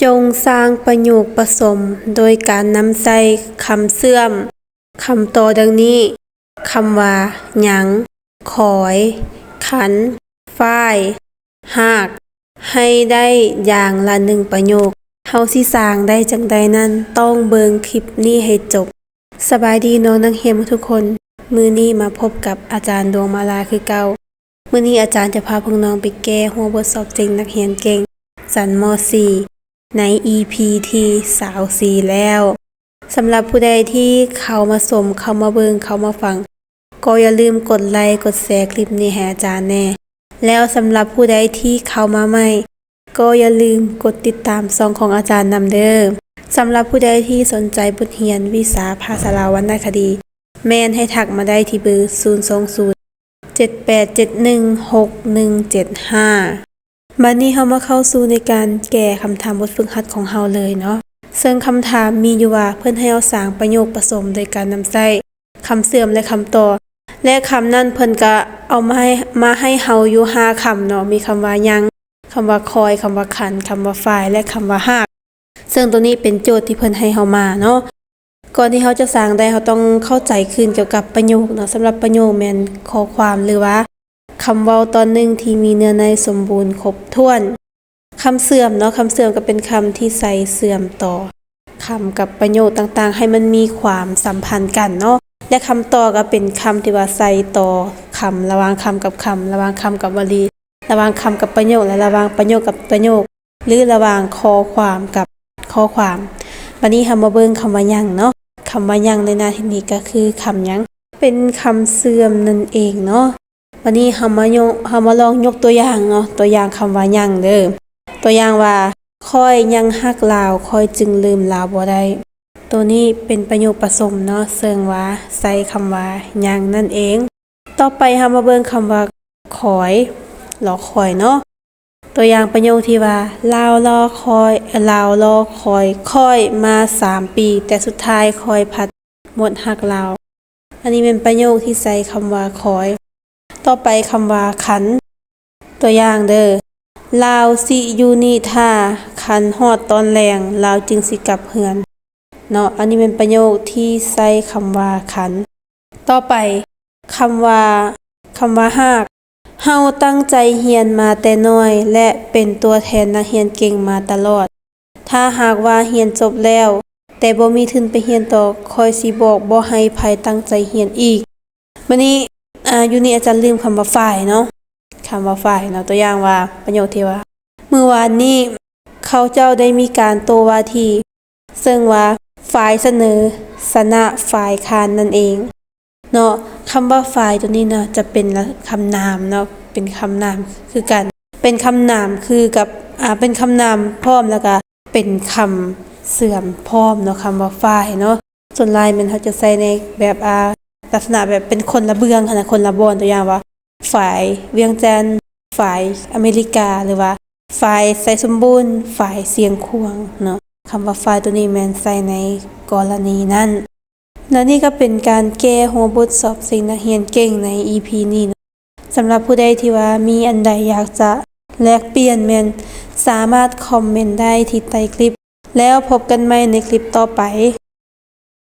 ຈົ່ງສ້າງປະໂຫຍກປະສົມໂດຍການນຳໃຊ້ຄຳເຊື່ອມ, ຄຳຕໍ່ດັ່ງນີ້, ຄຳວ່າ ຍັງ, ຄອຍ, ຄັນ, ຝ້າຍ, ຫາກ ໃຫ້ໄດ້ຢ່າງລະໜຶ່ງປະໂຫຍກ. ເຮົາຊິສ້າງໄດ້ຈັ່ງໃດນັ້ນ, ຕ້ອງເບິ່ງຄລິບນີ້ໃຫ້ຈົບ. ສະບາຍດີນ້ອງນັກຮຽນທຸກຄົນ, ມື້ນີ້ມາພົບກັບອາຈານດວງມາລາຄືເກົ່າ. ມື້ນີ້ອາຈານຈະພາພວກນ້ອງໄປແກ້ຫົວບົດສອບເສັງນັກຮຽນເກັ່ງ ຊັ້ນ ມໍສີ່ ໃນອີພີທີຊາວສີ່ແລ້ວ. ສຳລັບຜູ້ໃດທີ່ເຂົ້າມາຊົມ, ເຂົ້າມາເບິ່ງ, ເຂົ້າມາຟັງ, ກໍຢ່າລືມກົດໄລ, ກົດແຊຄລິບນີ້ໃຫ້ອາຈານແດ່. ແລ້ວສຳລັບຜູ້ໃດທີ່ເຂົ້າມາໃໝ່, ກໍຢ່າລືມກົດຕິດຕາມຊ່ອງຂອງອາຈານນຳເດີ້. ສຳລັບຜູ້ໃດທີ່ສົນໃຈບົດຮຽນວິຊາພາສາລາວວັນນະຄະດີ, ແມ່ນໃຫ້ທັກມາໄດ້ທີ່ເບີ ສູນສອງສູນ ເຈັດແປດເຈັດໜຶ່ງ ຫົກໜຶ່ງເຈັດຫ້າ. ບັດນີ້ເຮົາມາເຂົ້າສູ່ໃນການແກ້ຄຳຖາມບົດຝຶກຫັດຂອງເຮົາເລີຍເນາະ. ເຊິ່ງຄຳຖາມມີຢູ່ວ່າ ເພິ່ນໃຫ້ເຮົາສ້າງປະໂຫຍກປະສົມໂດຍການນຳໃຊ້ຄຳເຊື່ອມ ແລະ ຄຳຕໍ່ ແລະ ຄຳນັ້ນເພິ່ນກະເອົາມາໃຫ້, ມາໃຫ້ເຮົາຢູ່ຫ້າຄຳເນາະ, ມີຄຳວ່າ ຍັງ, ຄຳວ່າ ຄອຍ, ຄຳວ່າ ຄັນ, ຄຳວ່າ ຝ້າຍ ແລະ ຄຳວ່າ ຫາກ. ເຊິ່ງໂຕນີ້ເປັນໂຈດທີ່ເພິ່ນໃຫ້ເຮົາມາເນາະ. ກ່ອນທີ່ເຮົາຈະສ້າງໄດ້, ເຮົາຕ້ອງເຂົ້າໃຈຂຶ້ນກ່ຽວກັບປະໂຫຍກເນາະ. ສຳລັບປະໂຫຍກແມ່ນຂໍ້ຄວາມ ຫຼືວ່າຄຳເວົ້າຕອນໜຶ່ງທີ່ມີເນື້ອໃນສົມບູນຄົບຖ້ວນ. ຄຳເຊື່ອມເນາະ, ຄຳເຊື່ອມກໍເປັນຄຳທີ່ໃຊ້ເຊື່ອມຕໍ່ຄຳກັບປະໂຫຍກຕ່າງໆ ໃຫ້ມັນມີຄວາມສຳພັນກັນເນາະ. ແລະ ຄຳຕໍ່ກໍເປັນຄຳທີ່ວ່າໃຊ້ຕໍ່ຄຳ, ລະຫວ່າງຄຳກັບຄຳ, ລະຫວ່າງຄຳກັບວະລີ, ລະຫວ່າງຄຳກັບປະໂຫຍກ ແລະ ລະຫວ່າງປະໂຫຍກກັບປະໂຫຍກ ຫຼື ລະຫວ່າງຂໍ້ຄວາມກັບຂໍ້ຄວາມ. ບັດນີ້ເຮົາມາເບິ່ງຄຳວ່າ ຍັງ ເນາະ. ຄຳວ່າ ຍັງ ໃນໜ້າທີ່ນີ້ກໍຄືຄຳຫຍັງ? ເປັນຄຳເຊື່ອມນັ້ນເອງເນາະ. ບັດນີ້ເຮົາມາຍົກ, ເຮົາມາລອງຍົກຕົວຢ່າງເນາະ, ຕົວຢ່າງຄຳວ່າ ຍັງ ເດີ້. ຕົວຢ່າງວ່າ ຂ້ອຍຍັງຮັກລາວ, ຂ້ອຍຈຶ່ງລືມລາວບໍ່ໄດ້. ໂຕນີ້ເປັນປະໂຫຍກປະສົມເນາະ, ເຊິ່ງວ່າໃຊ້ຄຳວ່າ ຍັງ ນັ້ນເອງ. ຕໍ່ໄປເຮົາມາເບິ່ງຄຳວ່າ ຄອຍ, ລໍຄອຍເນາະ. ຕົວຢ່າງປະໂຫຍກທີ່ວ່າ ລາວລໍຄອຍ, ລາວລໍຄອຍຂ້ອຍມາສາມປີ, ແຕ່ສຸດທ້າຍຂ້ອຍພັດໝົດຮັກລາວ. ອັນນີ້ແມ່ນປະໂຫຍກທີ່ໃຊ້ຄຳວ່າ ຄອຍ. ຕໍ່ໄປຄຳວ່າ ຄັນ. ຕົວຢ່າງເດີ້, ລາວຊິຢູ່ນີ້ຖ້າ, ຄັນຮອດຕອນແລງ, ລາວຈຶ່ງຊິກັບເຮືອນ. ເນາະ, ອັນນີ້ແມ່ນປະໂຫຍກທີ່ໃຊ້ຄຳວ່າ ຄັນ. ຕໍ່ໄປ, ຄຳວ່າ, ຄຳວ່າ ຫາກ. ເຮົາຕັ້ງໃຈຮຽນມາແຕ່ນ້ອຍ ແລະ ເປັນຕົວແທນນັກຮຽນເກັ່ງມາຕະຫຼອດ. ຖ້າຫາກວ່າຮຽນຈົບແລ້ວ ແຕ່ບໍ່ມີທຶນໄປຮຽນຕໍ່, ຂ້ອຍຊິບອກບໍ່ໃຫ້ໃຜຕັ້ງໃຈຮຽນອີກ. ບັດນີ້, ອາ, ຢູ່ນີ້ອາຈານລືມຄຳວ່າ ຝ້າຍ ເນາະ, ຄຳວ່າ ຝ້າຍ ເນາະ. ຕົວຢ່າງວ່າ, ປະໂຫຍກທີ່ວ່າ, ມື້ວານນີ້ເຂົາເຈົ້າໄດ້ມີການໂຕ້ວາທີ, ເຊິ່ງວ່າ ຝ່າຍສະເໜີຊະນະຝ່າຍຄ້ານນັ້ນເອງເນາະ. ຄຳວ່າ ຝ່າຍ ໂຕນີ້ນະ ຈະເປັນຄຳນາມເນາະ, ເປັນຄຳນາມຄືກັນ, ເປັນຄຳນາມຄືກັບ, ອາ, ເປັນຄຳນາມພ້ອມ ແລ້ວກະເປັນຄຳເຊື່ອມພ້ອມເນາະ, ຄຳວ່າ ຝ່າຍ ເນາະ. ສ່ວນຫຼາຍແມ່ນເຮົາຈະໃຊ້ໃນແບບ, ອາ, ລັກສະນະແບບເປັນຄົນລະເບື້ອງຫັ້ນນະ, ຄົນລະບ່ອນ. ຕົວຢ່າງວ່າ ຝາຍວຽງຈັນ, ຝາຍອາເມລິກາ ຫຼືວ່າ ຝາຍໄຊສົມບູນ, ຝາຍຊຽງຂວາງເນາະ. ຄຳວ່າ ຝາຍ ໂຕນີ້ແມ່ນໃຊ້ໃນກໍລະນີນັ້ນ. ແລະ ນີ້ກໍເປັນການແກ້ຫົວບົດສອບເສັງນັກຮຽນເກັ່ງໃນອີພີນີ້ເນາະ. ສຳລັບຜູ້ໃດທີ່ວ່າມີອັນໃດຢາກຈະແລກປ່ຽນ ແມ່ນສາມາດຄອມເມັນໄດ້ທີ່ໃຕ້ຄລິບ. ແລ້ວພົບກັນໃໝ່ໃນຄລິບຕໍ່ໄປ.